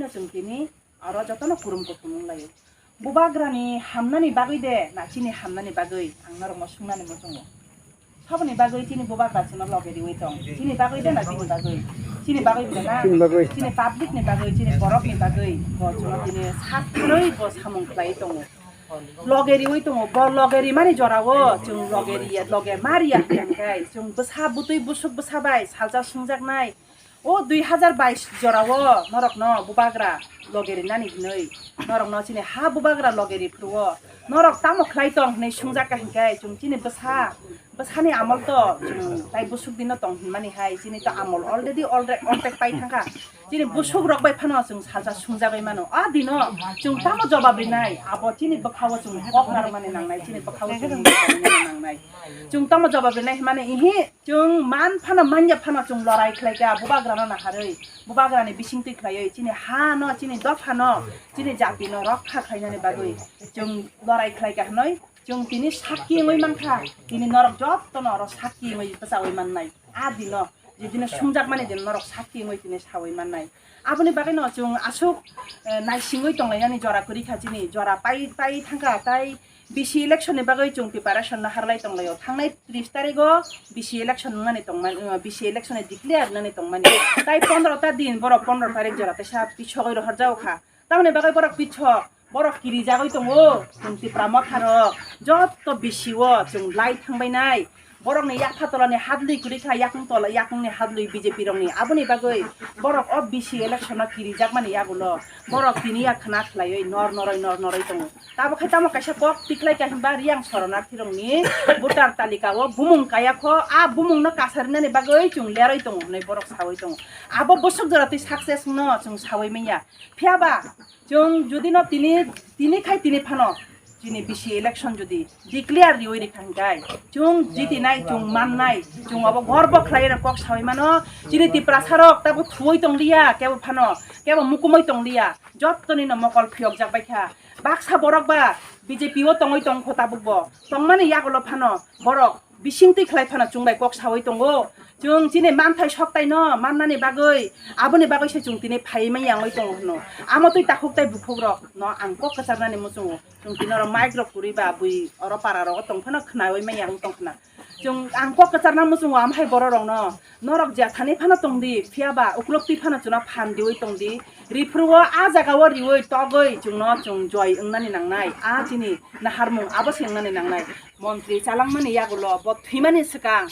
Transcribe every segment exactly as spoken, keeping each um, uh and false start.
Chwng tini aro jotono kurum kuthum wng laio. Bubagrani hamnani bagwi de na chini hamnani bagwi ang norokno swngnani muchungo. Saboni bagwi chini bubagra chwngno loge riwi tong. Chini bagwi de na chini bagwi? Chini bagwi de na? Chini bagwi. Chini public ni bagwi, chini borok ni bagwi bo chwngno tini sak tharwi bo samung khlai tongo. Loge riwi tongo. Bo loge rimani jorao chwng loge riya, loge ma riya hwnkhe chwng bwsa bwtwi busuk bwsa bai salsa swngjaknai. O dui hazar bais jorao norokno bubagra loge rinani hinwi, norokno chini ha bubagra loge riphuru-o norok tamo khlai tong hinwi swngjak kha hinkhe chwng chini bwsa, bwsani amol to chwng tai busuk dino tong hinmani hai, chini to amol already alre-, altek pai thangkha. Chini busuk rok bai phano chwng salsa swngjagwi mano. A dino chwng tamo jobab rinai, abo chini bwkhao chwng kok narwkmani nangnai, chini bwkhao chwng nangnai. Chwng tamo jobab rinai hinmani ihi. Chwng man phano, manya phano chwng lorai khlai kha, bubagrano naharwi, bubagrani bisingtwi khlaiwi, chini hano, chini dophano, chini jatino rokha khlainani bagwi chwng lorai khlai kha hwnwi chwng tini sakki wngwi mankha, tini norok jottono oro sakki wngwi bwchaui mannai. A dino, je dino swngjakmani dino norok sakki wngwi tini saui mannai. Aboni bagwino chwng aswk, eh, naisingwi tonglainani jora kwrwi kha chini, jora pai, pai thangkha, tai B C election ni bagwi chwng preparation no harlai tonglaio. Thangnai tris tarigo B C election wngnani tongmani, uh, B C election ni declare wngnani tongmani. Tai pondro ta din, borok pondro tarik jora teisa pisogwi rohorjao kha. Tamoni bagwi borok pithok, borok kirijagwi tongo. Chwng Tipra motha rok jotto B C o chwng lai thangbainai. Borokni yak phatolani hadlwi kwrwi kha, yakung tola, yakungni hadlwi B J P rokni. Aboni bagwi borok o B C election o kirijakmani yagulo borok tini yak khna khlaiwi nor noroi, nor noroi tongo. Tabuk khai tamo kaisa kok tikhlai kha hinba Riyang soronarthi rokni voter talika o bumung kaya kho, a bumung no kasarinani bagwi chwng leroi tongo hinwi borok sawi tongo. Abo bwswk jora twi success no chwng sawi manya. Phiya ba chwng jodi no tini, tini khai tini phano chini B C election jodi declare riwi rikha hinkai chwng jitinai, chwng mannai, chwng abo gorbo khlai rok kok sawi mano. Chini Tiprasa rok tabuk thuwi tong liya, kebo phano kebo mukumui tong liya, jottoni no mokol phiyok jak bai kha. Baksa borok ba B J P o tongwi tong kho tabuk bo, tongmani yagulo phano borok bisingtwi khlai phano chwng bai kok sawi tongo. Chwng chini manthai soktai no mannani bagwi, aboni bagwi se chwng tini phaiwi manya wngwi tongo hwno. Amo twi takhuk tai bukhuk rok no ang kok kwcharnani muchungo. Chwng tini oro mic rok kwrwi ba bui oro para rogo tong phano khnawi manya wng tong khna. Chwng ang kok kwcharna muchungo, am hai borok rok no, norok je thani phano tong di, phiya ba uklok twi phano chwngno phan diwi tong di. Riphuru o a jaga o riwi togwi chwngno chwng joi wngnani nangnai. A chini naharmung abo se wngnani nangnai. Montri chalangmani yagulo bo thwimani swkang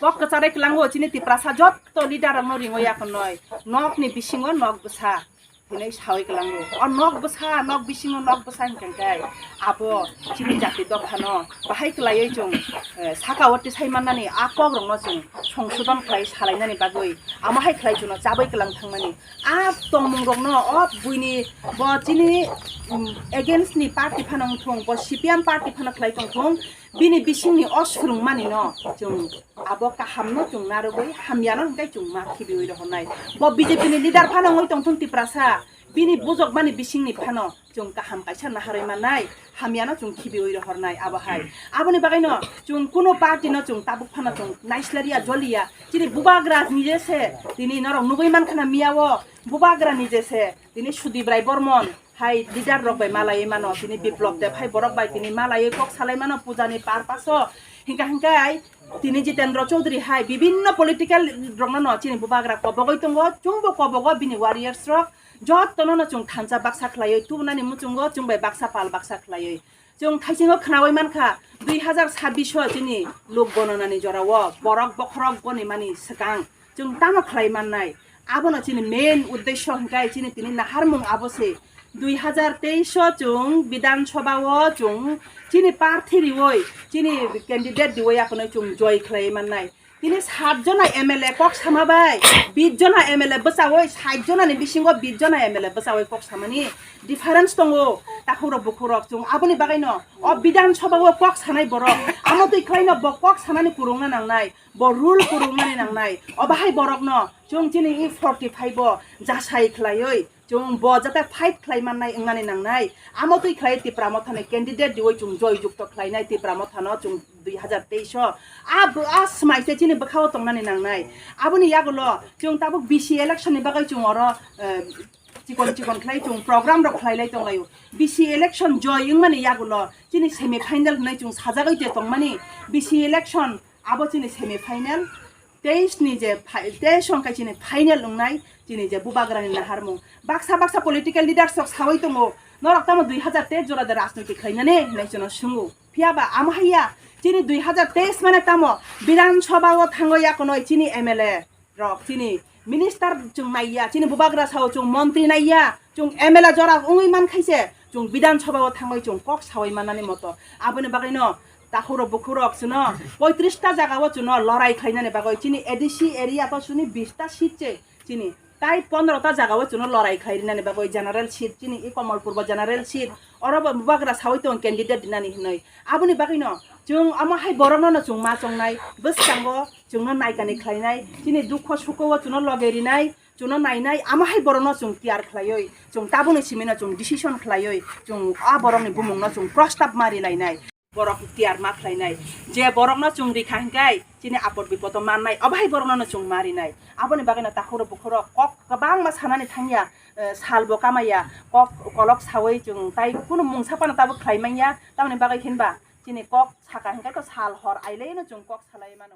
kok kwcharwi kwlango chini Tiprasa jotto leader rokno ringo yakhonoi. Nokni bisingo nok bwsa hinwi sawi kwlango. O nok bwsa, nok bisingo nok bwsa hinkhe abo chini jati dophano bahai kwlaiwi chwng, eh, saka o tisai mannani a kok rokno chwng songsodon khlai salainani bagwi amo hai khlai chwngno chabwi kwlang thangmani. A tongmung rokno o buini bo chini, um, against ni party phano wngthung, bo C P M party phano khlai tongthung, bini bisingni o swrwngmani no chwng abo kaham no chwng narwgwi hamya no hwnkhe chwng ma khibiwi rohornai. Bo B J P ni leader phano wngwi tongthung Tiprasa, bini bujokmani bisingni phano chwng kaham kaisa naharwi mannai, hamya no chwng khibiwi rohornai abo hai. Aboni bagwi no chwng kuno party no chwng tabuk phano chwng naislariya, joliya. Chini bubagra ni je se tini norok nugwi mankha na miya o, bubagra ni je se tini Sudip Rai Bormon hai leader rok bai malaiwi mano, tini Biplop Deb hai borok bai tini malaiwi kok salai mano puja ni purpose o. Hinkha hinkhai tini Jitendra Chaudhary hai bibinno political rokno no chini bubagra kobogoi tongo, chwngbo kobogo bini warriors rok jottono no chwng thansa baksa khlaiwi tubunani muchungo chwng bai baksa pal baksa khlaiwi. Chwng thaisingo khnawi mankha, dui hazar sabbish o chini lok gononani jorao borok bokhorok gonimani swkang chwng tamo khlai mannai. Abono chini main uddesho hwnkhe chini tini naharmung abo se, dui hazar teis o chwng Bidhan Sabha o chwng chini parthi riwi, chini candidate riwi akhonwi chwng joi khlai mannai. Tini sat jona M L A kok sama bai, bis jona M L A bwchawi, sait jona ni bisingo bis jona M L A bwchawi kok samani difference tongo. Takhuk rok bukhuk rok chwng aboni bagwi no o Bidhan Sabha o kok sanai borok, amo twi khlai no bo kok sanani kwrwngna nangnai, bo rule kwrwngmani nangnai. Obo hai borok no chwng chini E forty five o jasai khlaiwi chwng bo jate fight khlai mannai wngnani nangnai. Amo twi khlai Tipra Mothani candidate riwi chwng joi jukto khlainai Tipra Mothano chwng dui hazar teis o. A bo, a swmai se chini bwkhao tongnani nangnai. Aboni yagulo chwng tabuk B C election ni bagwi chwng oro, eh, chikon chikon khlai chwng program rok khlai lai tong laio. B C election joy wngmani yagulo chini semi final hwnwi chwng sajagwi je tongmani. B C election abo chini semi final, teis ni je pha-, teis hwnkhe chini final wngnai chini je bubagrani naharmung. Baksa baksa political leaders rok sawi tongo, norok tamo dui hazar teis jora de rajniti khlainani hinwi chwngno swngo. Phiya ba amo haiya, chini dui hazar teis mane tamo Bidhan Sabha o thango yakono chini M L A rok, chini minister chwng naiya, chini bubagra sao chwng montri naiya, chwng M L A jora wngwi man khaise, chwng Bidhan Sabha o thangwi chwng kok sawi mannani moto. Aboni bagwino takhurok bukhurok chwngno poitris ta jaga o chwngno lorai khlainani bagwi chini A D C area to chwngni bis ta seat se chini. Tai pondro ta jaga o chwngno lorai khlai rinani bagwi general seat chini i Kamalpur bo general seat. Oro bo bubagra sawi tong candidate dinani hinwi. Aboni bagwino chwng amo hai borokno no chwng ma chongnai, bwskango chwngno naikani khlainai, chini dukho suko o chwngno loge rinai, chwngno nainai, amo hai borokno chwng care khlaiwi, chwng tabukni simino chwng decision khlaiwi, chwng a borokni bumungno chwng prostab ma rilainai. Borok tiyar ma khlainai. Je borokno chwng rikha hinkai chini apot bipodo mannai, obo hai borokno no chwng ma rinai. Aboni bagwino takhurok bukhurok kok kwbangma sanani thangya, eh, salbo kamaya, kok kolok sawi chwng tai kunu mungsa phano tabuk khlai manya. Tamoni bagwi hinba chini kok saka hinkai to sal hor ailaino chwng kok salai mano.